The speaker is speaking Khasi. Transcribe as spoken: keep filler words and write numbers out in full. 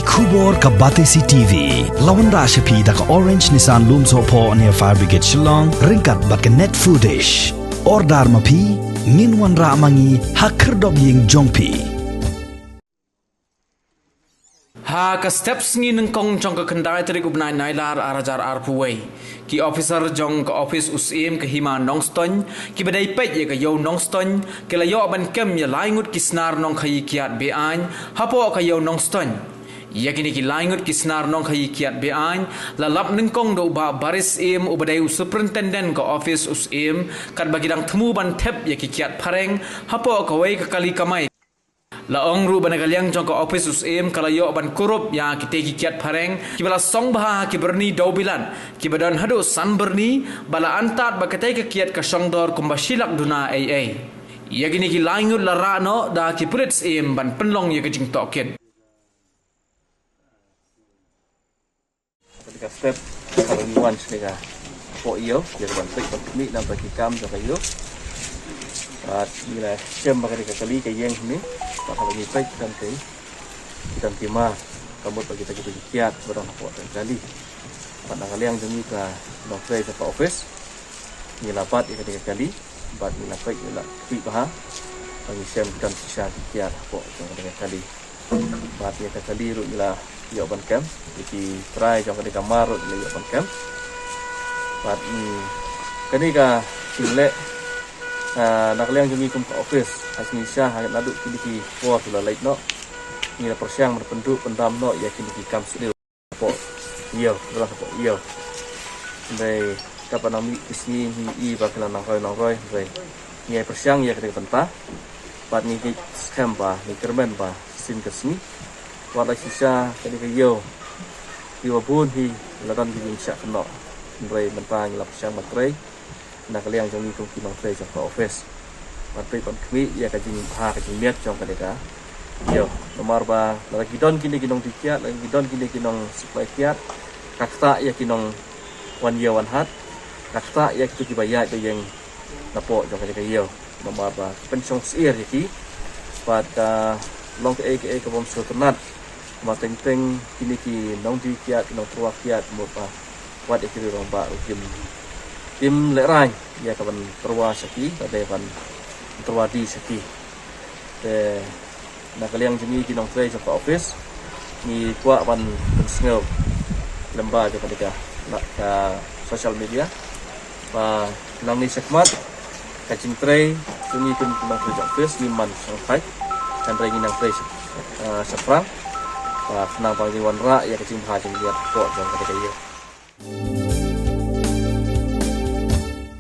Khubor ka Batesi T V la wanrah sha phi da ka Orange Nissan Lumsohphoh near Fire Brigade Shillong ryngkat bad ka Net Foodish. Order ma phi, ngin wanrah ma ngi ha khyrdop ïing jong phi. Ha ka step sngi nyngkong jong ka khyndai tarik u bnai Nailar ar hajar arphew wei, ki officer jong ka office u Syiem ka Hima Nongstoiñ kiba dei peit ïa ka Ïew Nongstoiñ ki la ïoh ban kem ïa lai ngut ki snar nongkhaïi kiad be-aiñ hapoh ka Ïew Nongstoiñ. Ïa kine ki lai ngut ki snar nongkhaïi kiad be-aiñ la lap nyngkong da u Bah Baris Syiem uba dei u superintendent ka office u Syiem, katba ki dang thmu ban thep ïa ki kiad phareng hapoh kawei ka kali kamai. La ong ruh ba na ka liang jong ka office u Syiem ka la ïoh ban kurup ïa kitei ki kiad phareng kiba la song bha ha ki byrni dewbilat kiba don haduh san byrni, ba la antad ba katei ka kiad ka shong dor kumba shi lak duna ei ei. Ïa kine ki lai ngut la rah noh da ki pulit Syiem ban pynlong ïa ka jingtohkit. Ka step ka la ngi wan sha ka hapoh ïew, ïa ka ban peit ban khmih namar ki kam jong ka ïew. Bad ngi la shem ba ka dei ka kali ka ïeng hynne, ba ka la ngi peit kan ka, kan ki mar, ka mut ba kita ki kiad ba don hapoh ka kali. Bad na ka liang jong ngi ka nongtrei jong ka office, ngi la bat ïa ka dei ka kali, bad ngi la peit ngi la khmih bha, ba ngi shem kan shisha ki kiad hapoh jong ka dei ka kali. Bad ïa ka kali ruh ngi la ïoh ban kem, ïa ki trai jong ka dei ka mar ruh ngi la ïoh ban kem. Bad, mm, kane ka jingleh, ah, na ka liang jong ngi kum ka office, ha shisha ha naduh kine ki por ki la leit noh, ngi la pyrshang ban pynduh pyndam noh ïa kine ki kam sniew hapoh ïew, hapoh ïew. Hynrei katba nang mih ki sngi ngi i ba ki la nang roi nang roi, hynrei ngi ïai pyrshang ïa kane ka bynta. Bad ngi ngeit skhem ba, ngi kyrmen ba shisien ka sngi, wat la shisha kane ka ïew, kiba bun hi la don ki jingshah kynnoh. Hynrei mynta ngi la pyrshang ban trei na ka liang jong ngi kum ki nongtrei jong ka office, ban peit ban khmih ïa ka jingbha ka jingmiat jong kane ka ïew. Namar ba lada ki don kine ki nongdie kiad, lada ki don kine ki nongsupply kiad, ka ktah ïa ki nongwan ïew wan hat, ka ktah ïa kito kiba ïaid ba ïeng napoh jong kane ka ïew. Namar ba ka pynshong syiar ïa ki, bad ka long kaei kaei ka bym sngewtynnat. Namar teng teng kine ki nongdie kiad, ki nongtyrwa kiad, mut ba wat ïa ki rangbah ruh kim, kim lehraiñ ïa ka ban tyrwa sha ki, lane ban tyrwa die sha ki. Te na ka liang jong ngi ki nongtrei jong ka office, ngi kwah ban pynsngew lyngba jong kane ka, ka social media, ba nangne shakhmat ka jingtrei jong ngi kum ki nongtrei jong ka office ngim shang thait, hynrei ngi nang trei sha, eh, shaphrang, ba khnang ba ngin wanrah ïa ka jingbha jingmiat hapoh jong kane ka ïew.